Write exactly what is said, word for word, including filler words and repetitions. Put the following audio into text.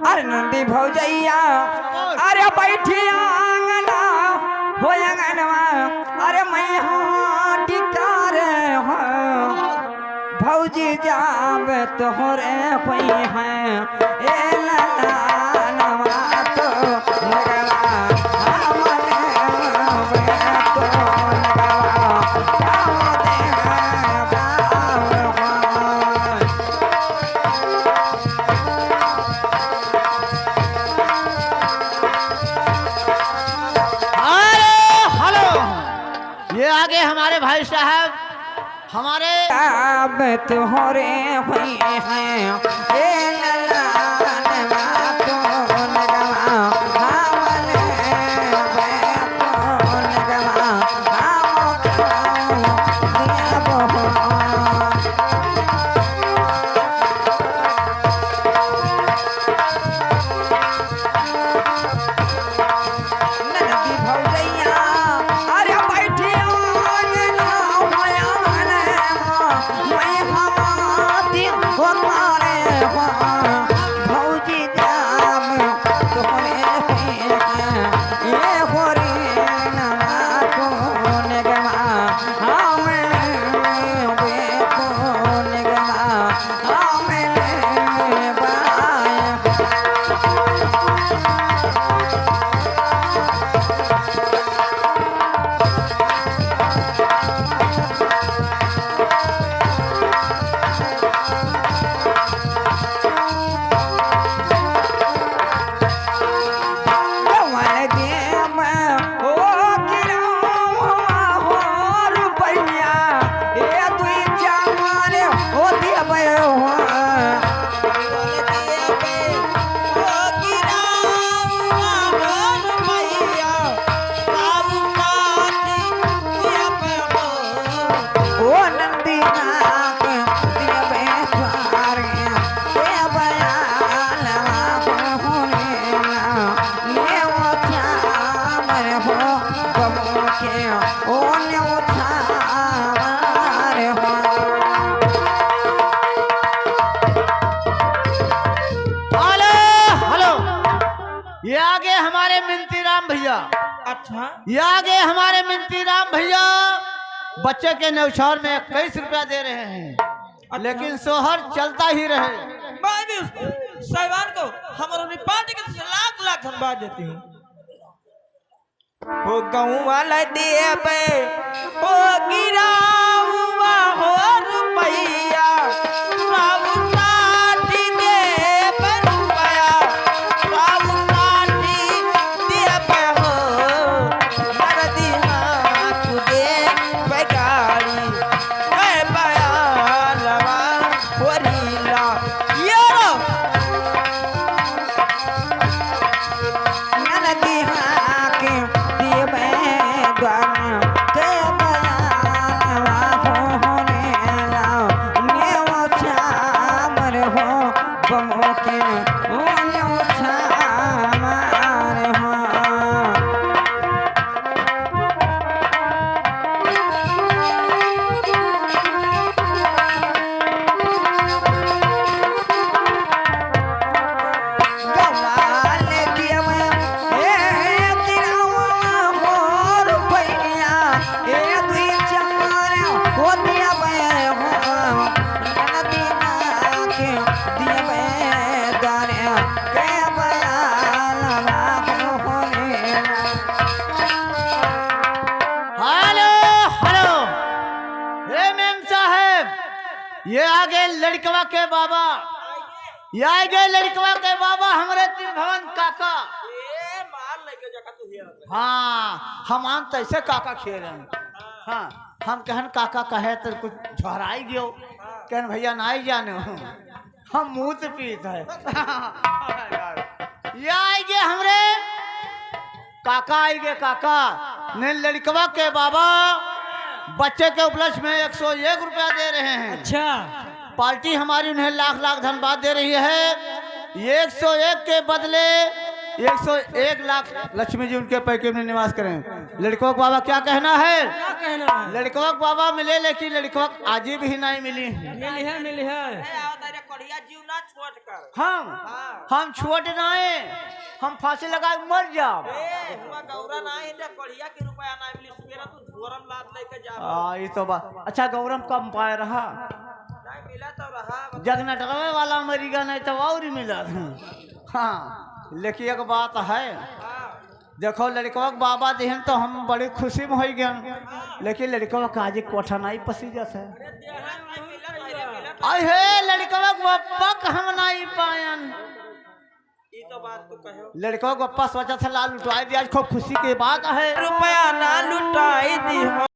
अरे नंदी भौजैया, अरे बैठी आंगना, हो आंगनवा, अरे मैं हाँ टिकार हो। भौजी जाब तोहरे होई है, ए ललनवा तो लगवा, हमरे तो लगवा, गाँव दे गाँव। अरे हेलो, ये आगे हमारे भाई साहब, हमारे अब तोहरे हुई है, ए ललनवा तो लगवा, हमरे तो लगवा, हम तो देबो। ननदी भौजैया, अरे बैठी आंगना माया रे, मैं हमारी हो मारे हो, भौजी जाब तोहरे ये होरी नमा को निगमा, हम बेको निगमा। ओ नंदिया के दिया बेचारे, के बयालवा को होने ना, ये वो चामर हो, बबू के, ओ ने वो चामर हो। Hello, hello. ये आगे हमारे मिंती राम भैया। अच्छा। ये आगे हमारे मिंती राम भैया बच्चे के न्यौछावर में इक्कीस रुपया दे रहे हैं, अच्छा। लेकिन सोहर चलता ही रहे। मैं भी उसको, साहिबान को, हमारे पार्टी के तरफ से लाख लाख धन्यवाद देती हूँ। हो गौवा ला देबे, हो गिरावा हो रुपैया, राउर काटी देबे रुपया, राउर काटी देबे हो, दर्दी हाथ देबे गाड़ी, ए बयालवा हो रीला, ये रो। ननदी हाँ के दियबे द्वार के बयानवा होने लाओ। नेवो छामर हो बमो के, ओ नेवो छामर हो। Hello, hello. हे मेम साहेब, ये आगे लड़कवा के बाबा, ये आगे लड़कवा के बाबा, हमरे त्रिभुवन काका। ए, मार लेके जाका तू हिया। हाँ, हम आन तैसे काका खेलन। हाँ, हम कहन काका कहे तो कुछ झहराई गयो। कहन भैया नाई जाने हो। हम मूत पीत है। ये आइगे हमरे काका, आइगे काका। ने लड़कवा के बाबा बच्चे के उपलक्ष्य में एक सौ एक रुपया दे रहे हैं। अच्छा। पार्टी हमारी उन्हें लाख लाख धन्यवाद दे रही है। एक सौ एक के बदले एक सौ एक लाख लक्ष्मी जी उनके पैकेट में निवास करें। लड़कवा के बाबा क्या कहना है? क्या कहना है? लड़कवा के बाबा मिले, लेकिन लड़कवा के आजी भी नहीं मिली। मिली है, मिली है। छोट कर। हम हाँ। हम छोट नाए, हम फांसी लगाए मर जाब। ए, हुआ गौरा ना है, ते कोढ़िया के रुपया ना मिली, सुबेरा तू झोरम लाद लेके जा। आ, ई तो बात। अच्छा, गौरम कम पाए रहा। नहीं मिला तो रहा। जगनटरवे वाला मरिगा नहीं तो और ही मिला। हाँ, लेकिन एक बात है, हाँ। देखो, लड़कवा के बाबा दिहन तो हम बड़ी खुशी में होइ गए, लेकिन लड़कवा का आज कोठा नहीं पसी जात है। अरे हे लड़कवा के बापा के हम नहीं पायन। ई तो बात तू कहो। लड़कवा के बापा सोचा था, लाल लुटाई दिया, आज खूब खुशी के बात है। रुपया ना लुटाई दी हो।